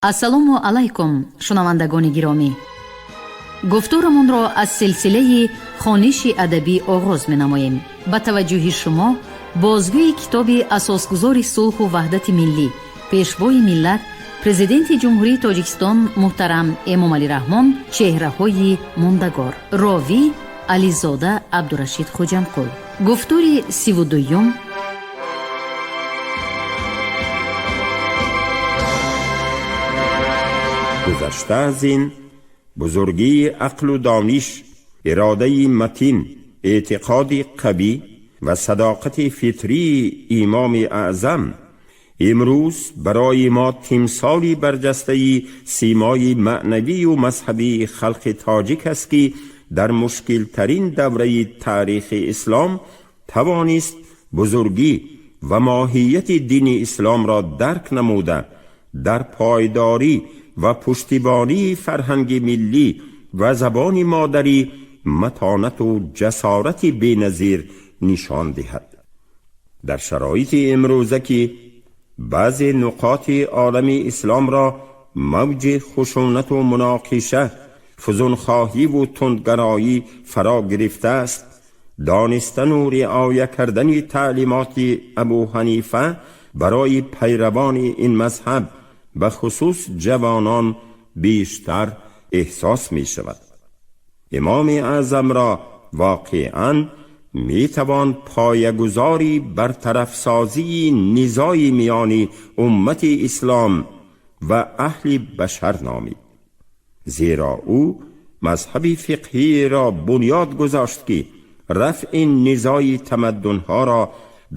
Ассалому алайкум, шунавандагони гиромӣ. Гуфторамонро аз силсилаи хониши адабӣ оғоз менамоем. Ба таваҷҷӯҳи шумо бозгӯи китоби асосгузори сулҳу ваҳдати миллӣ, пешвои миллат, Президенти Ҷумҳурии Тоҷикистон муҳтарам Эмомалӣ Раҳмон «Чеҳраҳои мондагор». Ровӣ Ализода Абдурашид Хоҷамқул. Гуфтори 32-юм. Гузашта аз ин, бузургии ақлу дониш, иродаи матин, эътиқоди қавӣ ва садоқати фитрии Имоми Аъзам имрӯз барои мо тимсоли барҷастаи симои маънавию мазҳабии халқи тоҷик аст, ки дар мушкилтарин давраи таърихи ислом тавонист бузургӣ ва моҳияти дини исломро дарк намуда, дар пойдорӣ ва пуштибонии фарҳанги миллӣ ва забони модарӣ матонату ҷасорати беназир нишон диҳад. Дар шароити имрӯза, ки баъзе нуқоти олами исломро мавҷи хушунату муноқиша, фузунхоҳиву тундгароӣ фаро гирифтааст, донистану риоя кардани таълимоти Абу Ҳанифа барои пайравони ин мазҳаб, ба хусус ҷавонон, бештар эҳсос мешавад. Имоми Аъзамро воқеан метавон поягузори бартарафсозии низои миёни уммати ислом ва аҳли башар номид, зеро ӯ мазҳаби фиқҳиро бунёд гузошт, ки рафъи низои тамаддунҳоро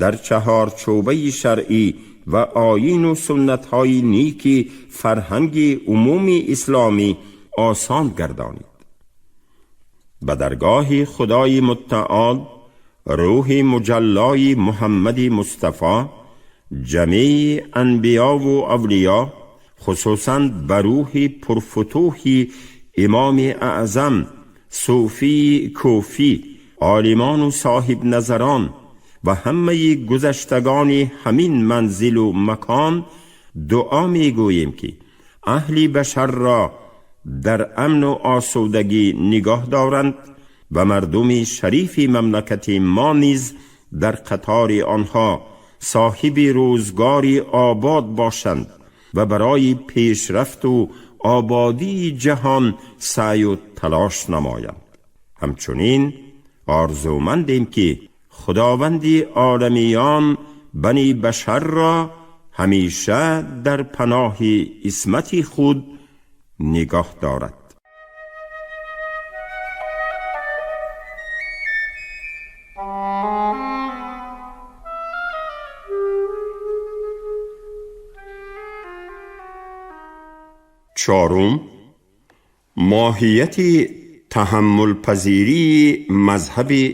дар чаҳорчӯбаи шаръӣ ва оину суннатҳои ники фарҳанги умуми исломӣ осон гардонид. Ба даргоҳи Худои Муттаол рӯҳи муҷаллои Муҳаммади Мустафо, ҷамеи анбиёву авлиё, хусусан ба рӯҳи пурфутӯҳи Имоми Аъзам Сӯфии Кӯфӣ, олимону соҳибназарон ва ҳамаи гузаштагони ҳамин манзилу макон дуо мегӯем, ки аҳли башарро дар амну осудагӣ нигоҳ доранд ва мардуми шарифи мамлакати мо низ дар қатори онҳо соҳиби рӯзгори обод бошанд ва барои пешрафту ободии ҷаҳон саъю талош намоянд. Ҳамчунин орзумандем, ки Худованди оламиён бани башарро ҳамеша дар паноҳи исмати худ нигоҳ дорад. Чорум, моҳияти таҳаммулпазирии мазҳаби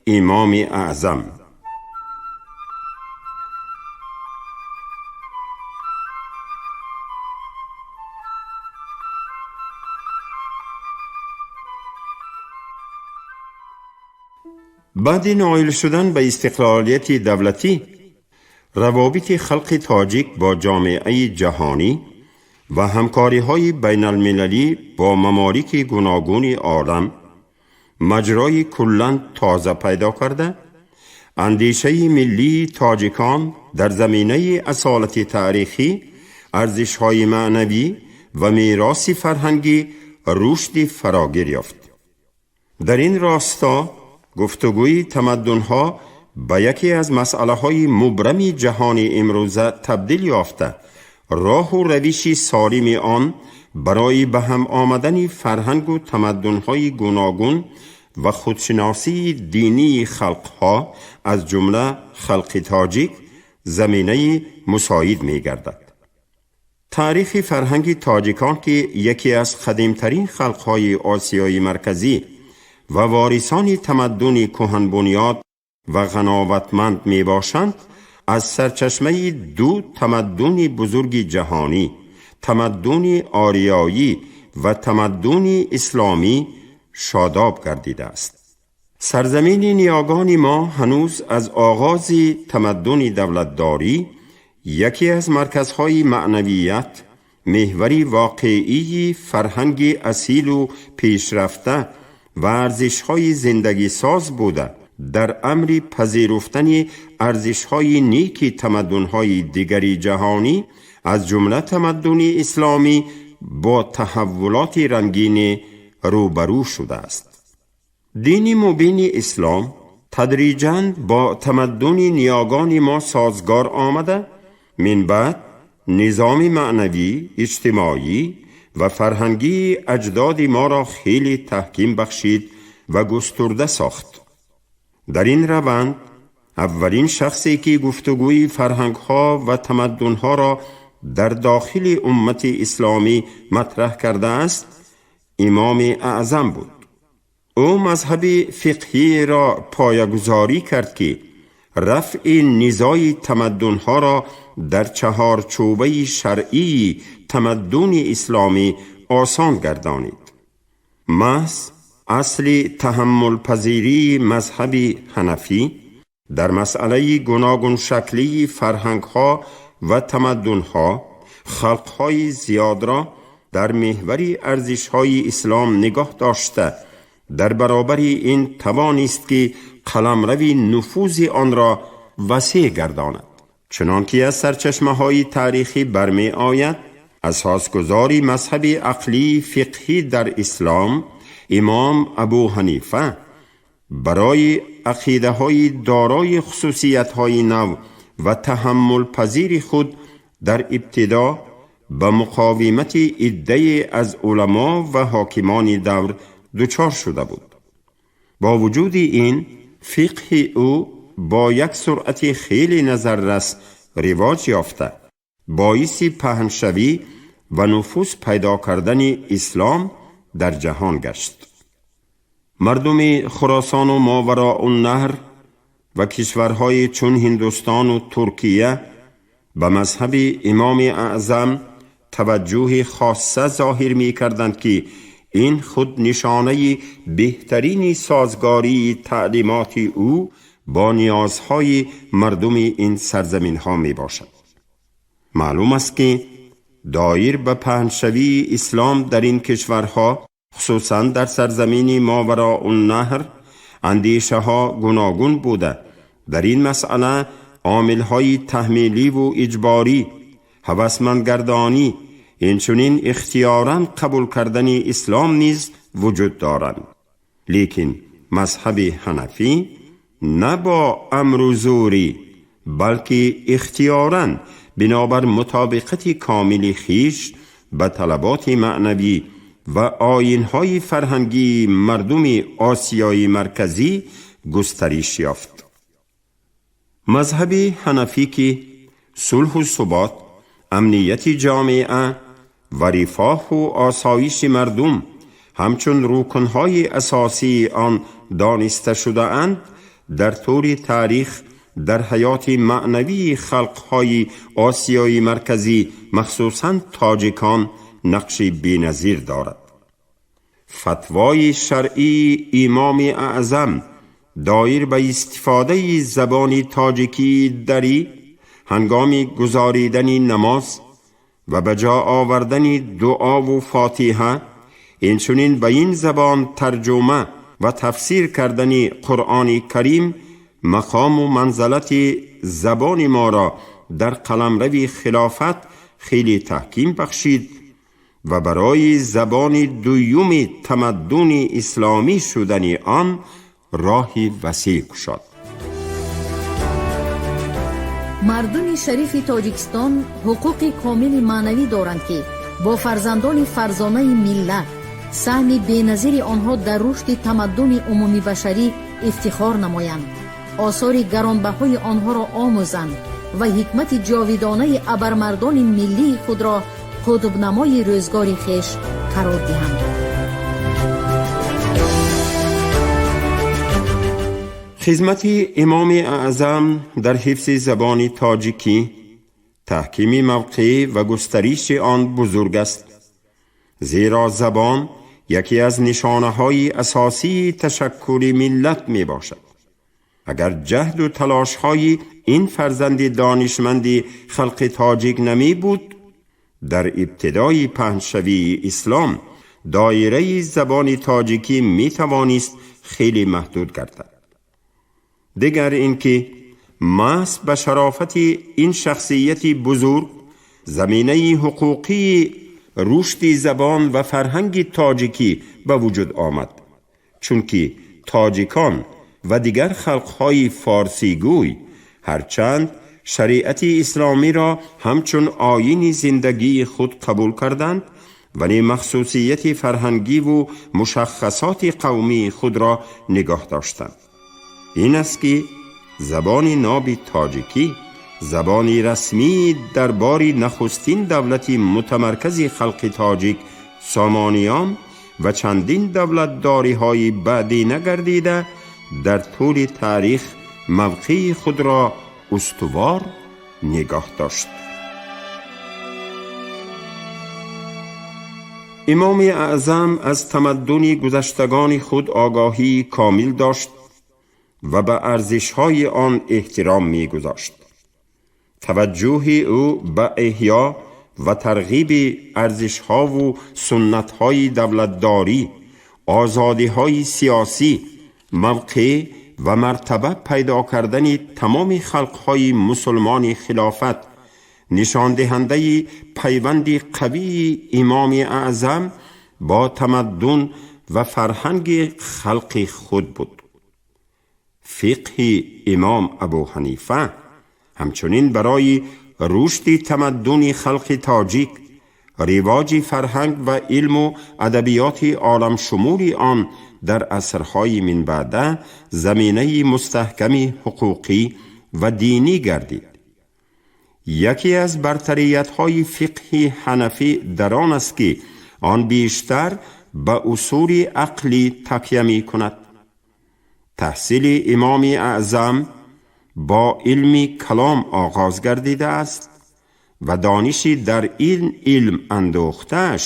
Имоми Аъзам. Баъди ноил шудан ба истиқлолияти давлатӣ, равобити халқи тоҷик бо ҷомеаи ҷаҳонӣ ва ҳамкориҳои байналмилалӣ бо мамолики гуногуни олам маҷрои куллан тоза пайдо карда, андешаи миллии тоҷикон дар заминаи асолати таърихӣ, арзишҳои маънавӣ ва мероси фарҳангӣ рушди фарогир ёфт. Дар ин росто гуфтугӯи тамаддунҳо ба яке аз масъалаҳои мубрами ҷаҳони имрӯза табдил ёфта, роҳу равиши солими он барои ба ҳам омадани фарҳангу тамаддунҳои гуногун ва худшиносии динии халқҳо, аз ҷумла халқи тоҷик, заминаи мусоид мегардад. Таърихи фарҳанги тоҷикон, ки яке аз қадимтарин халқҳои Осиёи Марказӣ ва ворисони тамаддуни кӯҳанбунёд ва ғановатманд мебошанд, аз сарчашмаи ду тамаддуни бузурги ҷаҳонӣ, тамаддуни ориёӣ ва тамаддуни исломӣ, шодоб гардидааст. Сарзамини ниёгони мо ҳанӯз аз оғози тамаддуни давлатдорӣ яке аз марказҳои маънавият, محوری واقعی فرهنگ اصیل و پیشرفته و ارزش‌های زندگی ساز بوده، در امر پذیرفتن ارزش‌های نیک تمدن‌های دیگری جهانی از جمله تمدن اسلامی با تحولات رنگین روبرو شده است. دین مبین اسلام تدریجاً با تمدن نیاگان ما سازگار آمده، من بعد نظام معنوی، اجتماعی و فرهنگی اجداد ما را خیلی تحکیم بخشید و گسترده ساخت. در این روند اولین شخصی که گفتگوی فرهنگ‌ها و تمدن‌ها را در داخل امت اسلامی مطرح کرده است، امام اعظم بود. او مذهب فقهی را پایه‌گذاری کرد که رفع نزاع تمدن‌ها را در چهارچوبه شرعی تمدن اسلامی آسان گردانید. محض اصل تحمل پذیری مذهب حنفی در مسئله گوناگون شکلی فرهنگ‌ها و تمدن‌ها خلق‌های زیاد را در محور ارزش‌های اسلام نگاه داشته، در برابر این توانست که قلمرو نفوذ آن را وسیع گرداند. چنانکه از سرچشمه‌های تاریخی برمی آید، اساسگزار مذهب عقلی فقهی در اسلام امام ابو حنیفه برای عقیده‌های دارای خصوصیت‌های نو و تحمل پذیر خود در ابتدا به مقاومت عده‌ای از علما و حاکمان دور دچار شده بود. با وجود این، فقه او با یک سرعت خیلی نظررس رواج یافته، باعث پهنشوی و نفوذ پیدا کردن اسلام در جهان گشت. مردم خراسان و ماوراء النهر و کشورهای چون هندوستان و ترکیه به مذهب امام اعظم توجه خاصه ظاهر می کردند که این خود نشانه بهترین سازگاری تعلیمات او با نیازهای مردم این سرزمین ها می باشد. معلوم است که دایر به پهنشوی اسلام در این کشورها، خصوصا در سرزمین ماوراء النهر، اندیشه ها گوناگون بوده. در این مسئله عامل های تحمیلی و اجباری، هوسمندگردانی، اینچنین اختیاراً قبول کردن اسلام نیز وجود دارند. لیکن مذهب حنفی نه با امر و زوری، بلکه اختیاراً بنابر مطابقت کامل خویش به طلبات معنوی و آیین‌های فرهنگی مردم آسیای مرکزی گسترش یافت. مذهب حنفی که صلح و ثبات، امنیت جامعه و رفاه و آسایش مردم همچون رکن‌های اساسی آن دانسته شده اند، در طول تاریخ در حیات معنوی خلق‌های آسیای مرکزی مخصوصاً تاجیکان نقش بی‌نظیر دارد. فتوای شرعی امام اعظم دایر به استفاده زبان تاجیکی دری هنگام گزاریدن نماز و به جا آوردن دعا و فاتحه، اینچنین به این زبان ترجمه و تفسیر کردن قرآن کریم مقام و منزلت زبان ما را در قلمرو خلافت خیلی تحکیم بخشید و برای زبان دویم تمدن اسلامی شدن آن راه وسیع گشاد. مردم شریف تاجیکستان حقوق کامل معنوی دارند که با فرزندان فرزانه ملت سهم بی‌نظیر آنها در رشد تمدن عمومی بشری افتخار نمایند، آثار گرانبهای آنها را آموزند و حکمت جاودانه ابرمردان ملی خود را قطبنمای روزگار خویش قرار دهند. خدمت امام اعظم در حفظ زبان تاجیکی، تحکیم موقع و گسترش آن بزرگ است، زیرا زبان یکی از نشانه‌های اساسی تشکل ملت می باشد. اگر جهد و تلاش‌های این فرزند دانشمند خلق تاجیک نمی بود، Дар ибтидои паҳншавии ислом доираи забони тоҷикӣ метавонист хеле маҳдуд гардад. Дигар ин ки маҳз ба шарофати ин шахсияти бузург заминаи ҳуқуқии рушди забон ва фарҳанги тоҷикӣ ба вуҷуд омад, чунки тоҷикон ва дигар халқҳои форсигӯй ҳарчанд шариати исломиро ҳамчун оини зиндагии худ қабул карданд, вале махсусияти фарҳангиву мушаххасоти қавмии худро нигоҳ доштанд. Ин аст ки забони ноби тоҷикӣ забони расмии дарбори нахустин давлати мутамаркази халқи тоҷик Сомониён ва чандин давлатдориҳои баъдӣ нагардида, дар тӯли таърих мавқеи худро устувор нигоҳ дошт. Имоми Аъзам аз тамаддуни гузаштагони худ огоҳии комил дошт ва ба арзишҳои он эҳтиром мегузошт. Таваҷҷӯҳи ӯ ба эҳё ва тарғиби арзишҳову суннатҳои давлатдорӣ, озодиҳои сиёсӣ, мавқеъ ва мартаба пайдо кардани тамоми халқҳои мусулмони хилофат нишондиҳандаи пайванди қавии Имоми Аъзам бо тамаддун ва фарҳанги халқи худ буд. Фиқҳи Имом Абу Ҳанифа ҳамчунин барои рушди тамаддуни халқи тоҷик, ривоҷи фарҳанг ва илму адабиёти оламшумули он дар асрҳои минбаъда заминаи мустаҳками ҳуқуқӣ ва динӣ гардид. Яке аз бартариятҳои фиқҳи ҳанафӣ дар он аст, ки он бештар ба усули ақлӣ такя мекунад. Таҳсили Имоми Аъзам бо илми калом оғоз гардидааст ва дониши дар ин илм андӯхтааш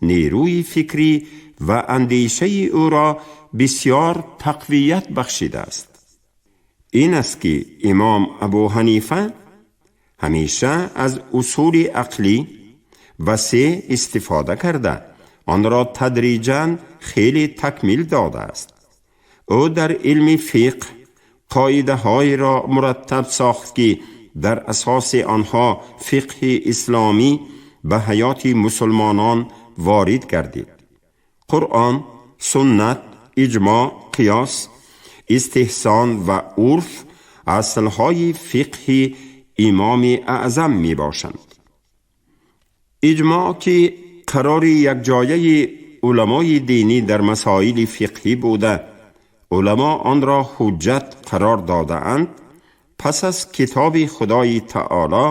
нерӯи фикрӣ ва андешаи ӯро бисёр тақвият бахшидааст. Ин аст ки Имом Абу Ҳанифа ҳамеша аз усули ақлӣ васеъ истифода карда, онро тадриҷан хеле такмил додааст. Ӯ дар илми фиқҳ қоидаҳоеро мураттаб сохт, ки дар асоси онҳо фиқҳи исломӣ ба ҳаёти мусулмонон ворид гардид. Қуръон, суннат, иҷмоъ, қиёс, истиҳсон ва урф аслҳои фиқҳи Имоми Аъзам мебошанд. Иҷмоъ, ки қарори якҷояи уламои динӣ дар масоили фиқҳӣ буда, уламо онро ҳуҷҷат қарор додаанд, пас аз китоби Худои Таоло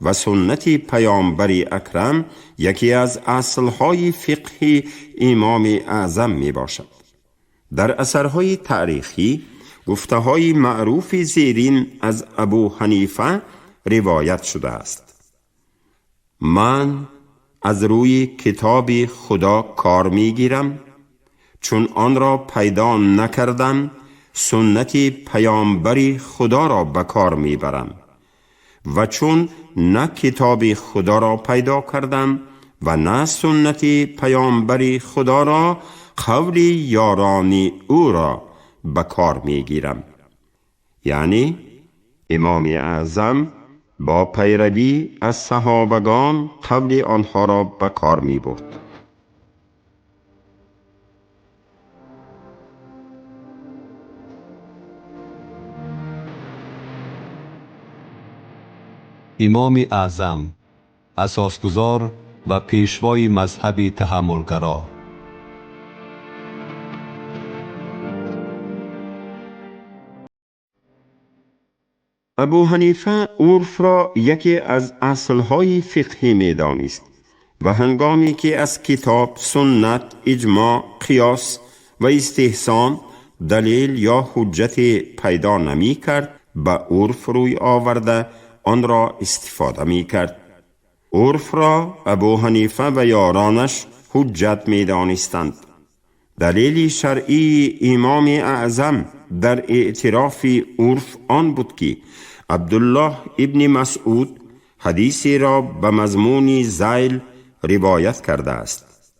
ва суннати Паёмбари Акрам яке аз аслҳои фиқҳи Имоми Аъзам мебошад. Дар асарҳои таърихӣ гуфтаҳои маъруфи зерин аз Абу Ҳанифа ривоят шудааст: «Ман аз рӯи китоби Худо кор мегирам, чун онро пайдо накардам, суннати Паёмбари Худоро ба кор мебарам ва чун на китоби Худоро пайдо кардам ва на суннати Паёмбари Худоро, қавли ёрони ӯро ба кор мегирам». Яъне Имоми Аъзам бо пайравӣ аз саҳобагон қавли онҳоро ба кор мебурд. Имоми Аъзам, асосгузор ва пешвои мазҳаби таҳаммулгаро. Абу Ҳанифа урфро яке аз аслҳои фиқҳӣ медонист ва ҳангоме ки аз китоб, суннат, иҷмоъ, қиёс ва истиҳсон далел ё ҳуҷҷате пайдо намекард, ба урф рӯй оварда онро истифода мекард. Урфро Абу Ҳанифа ва ёронаш ҳуҷҷат медонистанд. Далели шаръии Имоми Аъзам дар эътирофи урф он буд, ки Абдуллоҳ ибни Масъуд حدیثی را به مضمون ذیل روایت کرده است: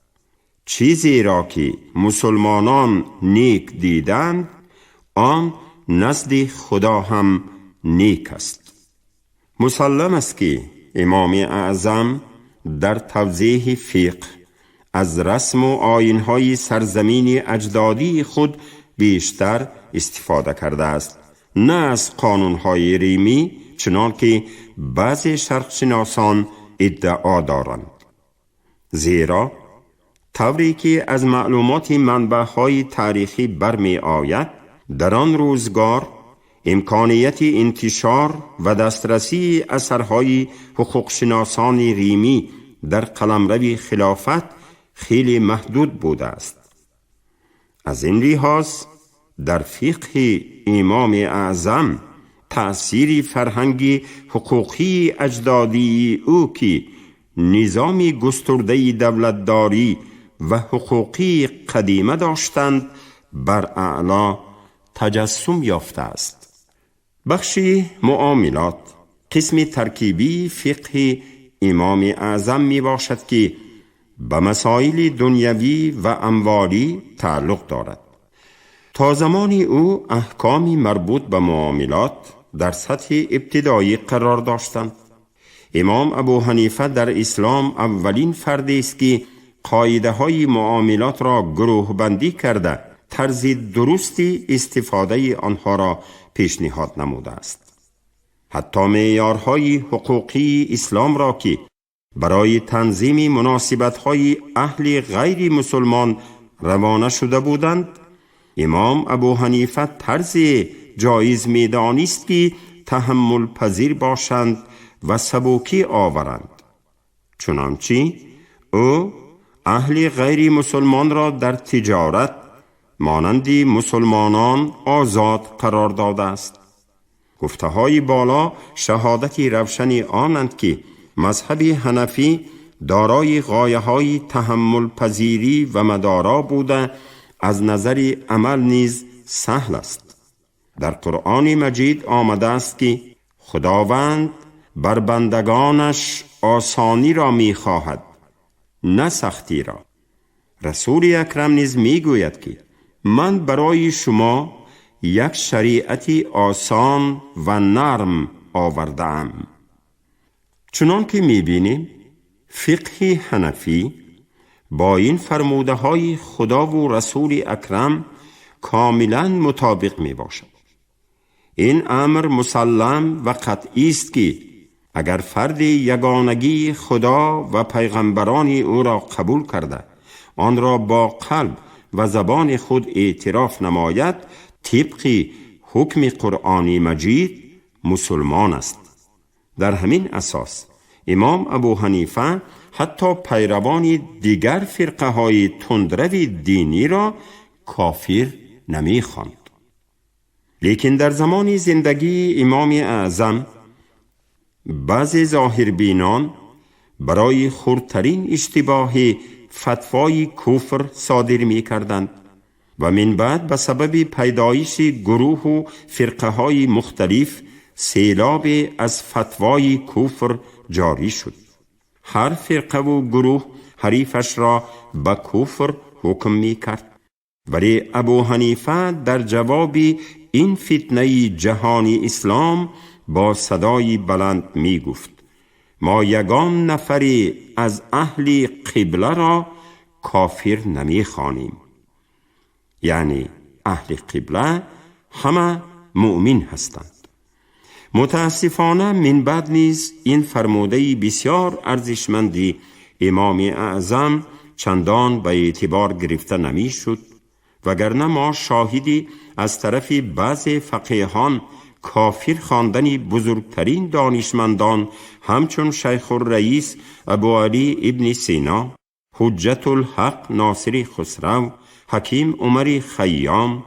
چیزی را که مسلمانان نیک دیدند، آن نزد خدا هم نیک است. مسلم است که امام اعظم در توضیح فقه از رسم و آیین‌های سرزمین اجدادی خود بیشتر استفاده کرده است، نه از قانون‌های ریمی، چنان که بعضی شرقشناسان ادعا دارند. زیرا طوری که از معلومات منبع‌های تاریخی برمی آید، در آن روزگار امکانیت انتشار و دسترسی اثرهای حقوقشناسان ریمی در قلمرو خلافت خیلی محدود بوده است. از این لحاظ در فقه امام اعظم تأثیر فرهنگ حقوقی اجدادی او که نظام گسترده دولتداری و حقوقی قدیمه داشتند، بر اعلا تجسم یافته است. بخش معاملات قسم ترکیبی فقه امام اعظم می باشد که به مسائل دنیوی و اموالی تعلق دارد. تا زمان او احکام مربوط به معاملات در سطح ابتدایی قرار داشتند. امام ابو حنیفه در اسلام اولین فردی است که قاعده های معاملات را گروه بندی کرده، طرز درستی استفاده آنها را پیشنهاد نموده است. حتی معیارهای حقوقی اسلام را که برای تنظیم مناسبت‌های اهل غیر مسلمان روانه شده بودند، امام ابو حنیفه طرز جایز می‌دانست که تحمل پذیر باشند و سبوکی آورند. چنانچه او اهل غیر مسلمان را در تجارت مانند مسلمانان آزاد قرار داده است. گفته های بالا شهادت روشن آنند که مذهب حنفی دارای غایه های تحمل پذیری و مدارا بوده، از نظر عمل نیز سهل است. در قرآن مجید آمده است که خداوند بر بندگانش آسانی را می خواهد، نه سختی را. رسول اکرم نیز می گوید که من برای شما یک شریعت آسان و نرم آورده‌ام. چنان که می بینیم فقه حنفی با این فرموده های خدا و رسول اکرم کاملا مطابق می باشد. این امر مسلم و قطعی است که اگر فرد یگانگی خدا و پیغمبران او را قبول کرده، آن را با قلب و زبان خود اعتراف نماید، طبق حکم قرآن مجید مسلمان است. در همین اساس امام ابو حنیفه حتی پیروان دیگر فرقه های تندرو دینی را کافر نمی خواند. لیکن در زمان زندگی امام اعظم بعضی ظاهربینان برای خردترین اشتباه فتوای کفر صادر می کردند و من بعد به سبب پیدایش گروه و فرقه های مختلف سیلاب از فتوای کفر جاری شد. هر فرقه و گروه حریفش را به کفر حکم می کرد. ولی ابو حنیفه در جواب این فتنه جهان اسلام با صدای بلند می گفت: ما یگان نفری از اهل قبله را کافر نمی خوانیم. یعنی اهل قبله همه مؤمن هستند. متاسفانه من بعد نیز این فرموده بسیار ارزشمندی امام اعظم چندان به اعتبار گرفته نمی شد، وگرنه ما شاهدی از طرف بعض فقیهان کافر خواندن بزرگترین دانشمندان همچون شیخ الرئیس ابو علی ابن سینا، حجت الحق ناصر خسرو، حکیم عمر خیام،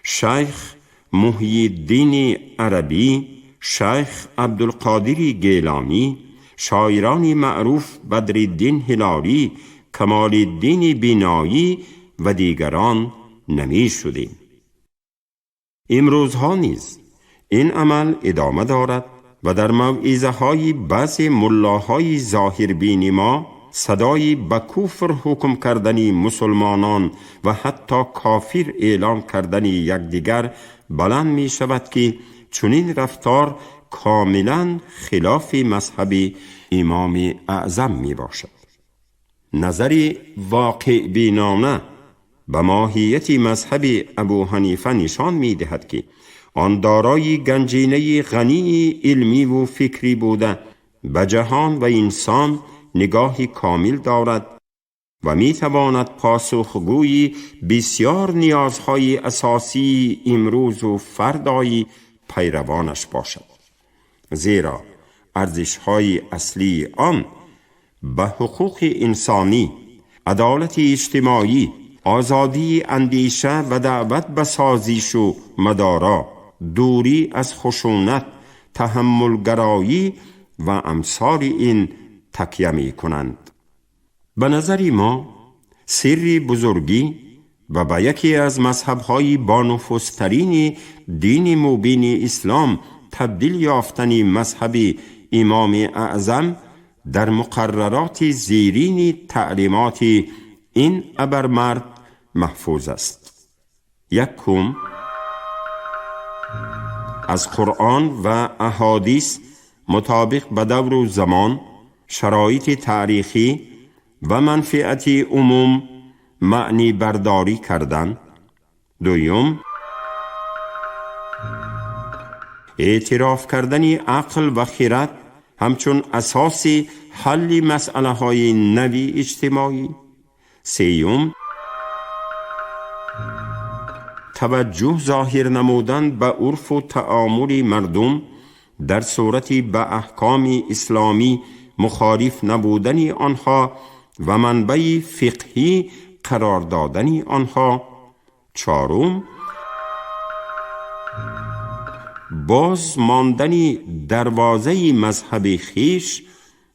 شیخ محی الدین عربی، شیخ عبدالقادر گیلانی، شاعران معروف بدرالدین هلالی، کمال الدین بینایی و دیگران نمی شدیم. امروزها نیز این عمل ادامه دارد و در موعظه های بعض ملاهای ظاهربین ما صدای به کفر حکم کردن مسلمانان و حتی کافر اعلام کردن یکدیگر بلند می شود که چنین رفتار کاملا خلاف مذهب امام اعظم می باشد. نظر واقع بینانه به ماهیت مذهب ابو حنیفه نشان می دهد که آن دارای گنجینه غنی علمی و فکری بوده، به جهان و انسان نگاهی کامل دارد و می تواند پاسخگوی بسیار نیازهای اساسی امروز و فردای پیروانش باشد، زیرا ارزش‌های اصلی آن به حقوق انسانی، عدالت اجتماعی، آزادی اندیشه و دعوت به سازش و مدارا، دوری از خشونت، تحملگرایی و امثال این تکیه می کنند. به نظر ما سر بزرگی و به یکی از مذهب‌های بانفوذترین دین مبین اسلام تبدیل یافتن مذهب امام اعظم در مقررات زیرین تعلیمات این ابرمرد محفوظ است. یکم، از قرآن و احادیث مطابق به دور و زمان، شرایط تاریخی و منفعت عموم معنی برداری کردن. دوم، اعتراف کردن عقل و خرد همچون اساس حل مسئله های نوی اجتماعی. سیوم، توجه ظاهر نمودن به عرف و تعامل مردم در صورت به احکام اسلامی مخالف نبودن آنها و منبع فقهی قرار دادن آنها. چهارم، باز ماندن دروازه مذهب خویش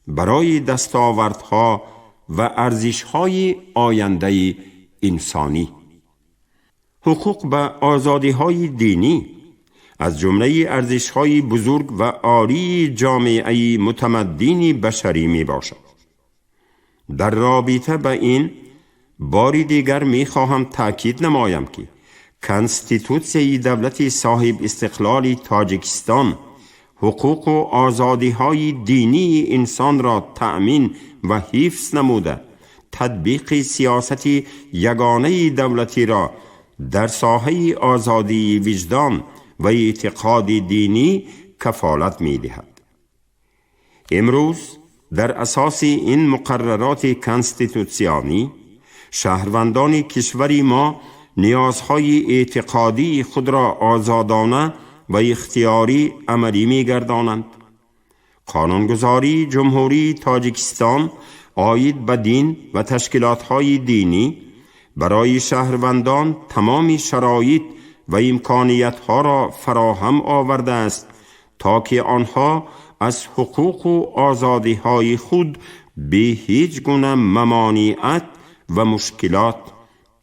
برای دستاوردها و ارزش‌های آینده انسانی. حقوق و آزادی‌های دینی از جمله ارزش‌های بزرگ و عالی جامعه متمدن بشری می‌باشد. در رابطه با این باری دیگر می‌خواهم تأکید نمایم که کنستیتوتسیای دولت صاحب استقلال تاجیکستان حقوق و آزادی‌های دینی انسان را تأمین و حفظ نموده، تطبیق سیاست یگانه دولتی را در ساحه آزادی وجدان و اعتقاد دینی کفالت می‌دهد. امروز در اساس این مقررات کنستیتوتسیانی شهروندان کشور ما نیازهای اعتقادی خود را آزادانه و اختیاری عملی می‌گردانند. قانونگذاری جمهوری تاجیکستان عاید به دین و تشکیلات‌های دینی برای شهروندان تمام شرایط و امکانیت‌ها را فراهم آورده است تا که آنها از حقوق و آزادی‌های خود به هیچ گونه ممانعت و مشکلات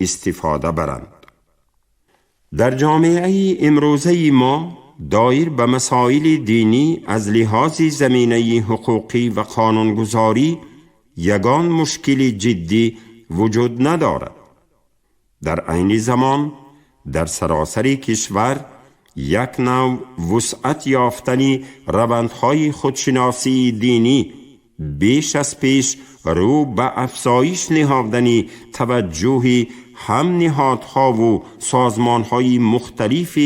استفاده برند. در جامعه امروزه ما دایر به مسائل دینی از لحاظ زمینه حقوقی و قانونگذاری یگان مشکل جدی وجود ندارد. در عین زمان در سراسر کشور یک نوع وسعت یافتن روندهای خودشناسی دینی بیش از پیش رو به افزایش نهادن توجه هم نهادها و سازمانهای مختلف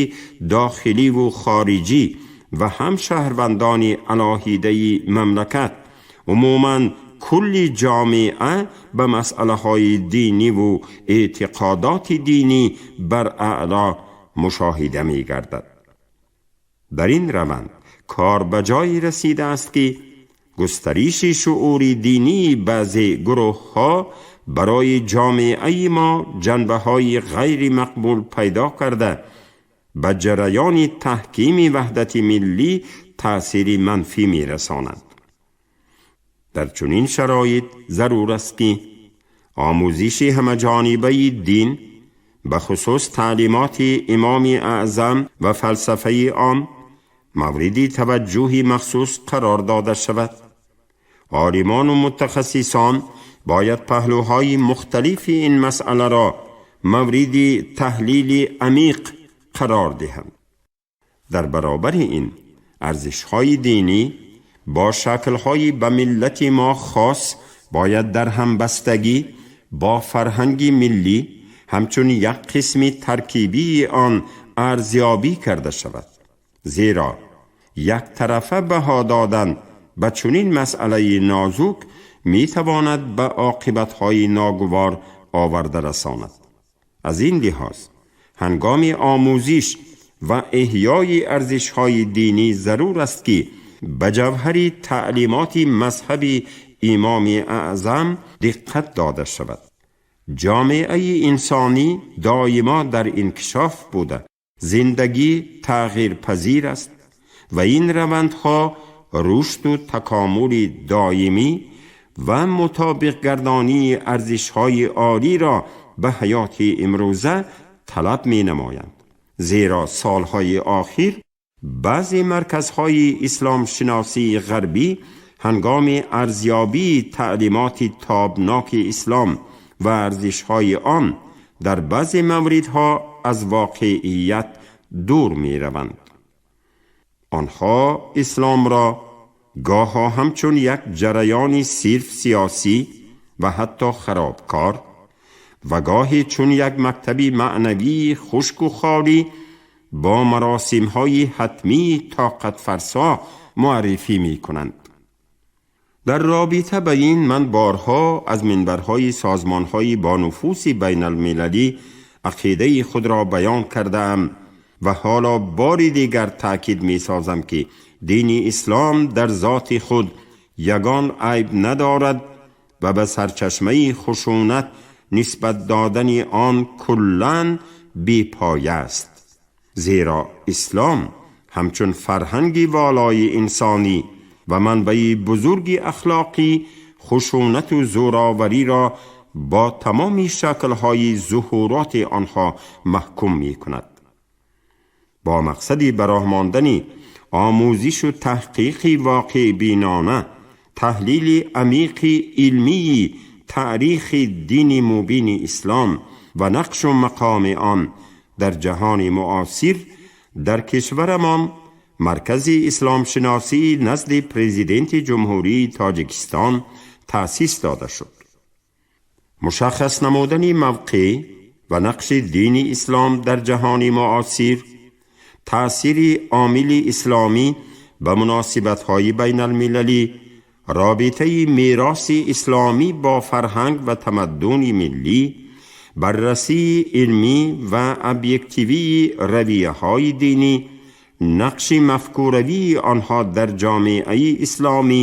داخلی و خارجی و هم شهروندان علاحده مملکت، عموماً کل جامعه به مسئله های دینی و اعتقادات دینی بر اعلا مشاهده می گردد. در این روند کار به جایی رسیده است که گسترش شعور دینی بعضی گروه ها برای جامعه ما جنبه های غیر مقبول پیدا کرده، به جریان تحکیم وحدت ملی تأثیر منفی می رساند. در چنین شرایط ضرور است که آموزش همه جانبه دین، به خصوص تعلیمات امام اعظم و فلسفه آن، мавриди таваҷҷӯҳи махсус қарор дода шавад. Олимону мутахассисон бояд паҳлӯҳои мухталифи ин масъаларо мавриди таҳлили амиқ қарор диҳанд. Дар баробари ин, арзишҳои динӣ бо шаклҳои ба миллати мо хос бояд дар ҳамбастагӣ бо фарҳанги миллӣ ҳамчун як қисми таркибии он арзёбӣ карда шавад. Зеро яктарафа баҳо додан ба чунин масъалаи нозук метавонад ба оқибатҳои ногувор оварда расонад. Аз ин лиҳоз, ҳангоми омӯзиш ва эҳёи арзишҳои динӣ зарур аст, ки ба ҷавҳари таълимоти мазҳаби Имоми Аъзам диққат дода шавад. Ҷомеаи инсонӣ доимо дар инкишоф буда, зиндагӣ тағйирпазир аст ва ин равандҳо рушду такомули доимӣ ва мутобиқгардонии арзишҳои олиро ба ҳаёти имрӯза талаб менамоянд. Зеро солҳои охир баъзе марказҳои исломшиносии ғарбӣ ҳангоми арзёбии таълимоти тобноки ислом ва арзишҳои он дар баъзе мавридҳо аз воқеият дур мераванд. Онҳо исломро гоҳо ҳамчун як ҷараёни сирф сиёсӣ ва ҳатто харобкор ва гоҳе чун як мактаби маънавии хушку холӣ бо маросимҳои ҳатмии тоқатфарсо муаррифӣ мекунанд. Дар робита ба ин ман борҳо аз минбарҳои созмонҳои бонуфуси байналмилалӣ ақидаи худро баён кардаам ва ҳоло бори дигар таъкид месозам, ки дини ислом дар зоти худ ягон айб надорад ва ба сарчашмаи хушунат нисбат додани он куллан бепоя аст. Зеро ислом ҳамчун фарҳанги волои инсонӣ ва манбаи бузурги ахлоқӣ хушунату зӯровариро бо тамоми шаклҳои зуҳуроти онҳо маҳкум мекунад. Бо мақсади ба роҳ мондани омӯзишу таҳқиқи воқеъбинона, таҳлили амиқи илмии таърихи дини мубини ислом ва нақшу мақоми он дар ҷаҳони муосир, дар кишварамон Маркази исломшиносии назди Президенти Ҷумҳурии Тоҷикистон таъсис дода шуд. Мушаххас намудани мавқеъ ва нақши дини ислом дар ҷаҳони муосир, таъсири омили исломӣ ба муносибатҳои байналмилалӣ, робитаи мероси исломӣ бо фарҳанг ва тамаддуни миллӣ, баррасии илмӣ ва объективии равияҳои динӣ, нақши мафкуравии онҳо дар ҷомеаи исломӣ,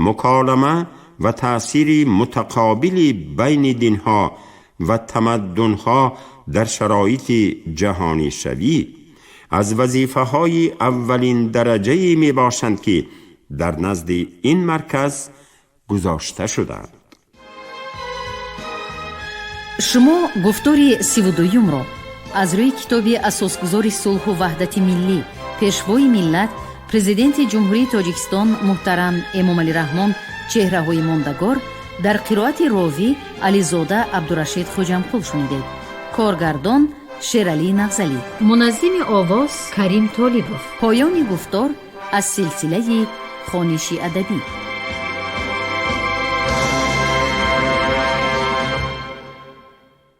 муколама ва таъсири мутақобили байни динҳо ва тамаддунҳо дар шароити ҷаҳонишавӣ аз вазифаҳои аввалин дараҷае мебошанд, ки дар назди ин марказ гузошта шудаанд. Шумо гуфтори 32-юмро аз рӯи китоби Асосгузори сулҳу ваҳдати миллӣ, Пешвои миллат, Президенти Ҷумҳурии Тоҷикистон муҳтарам Эмомалӣ Раҳмон «Чеҳраҳои мондагор» дар қироати ровӣ Ализода Абдурашид Хоҷамқул шунидед. Коргардон Шералӣ Нағзалӣ, муназзими овоз Карим Толибов. Поёни гуфтор аз силсилаи хониши адабӣ.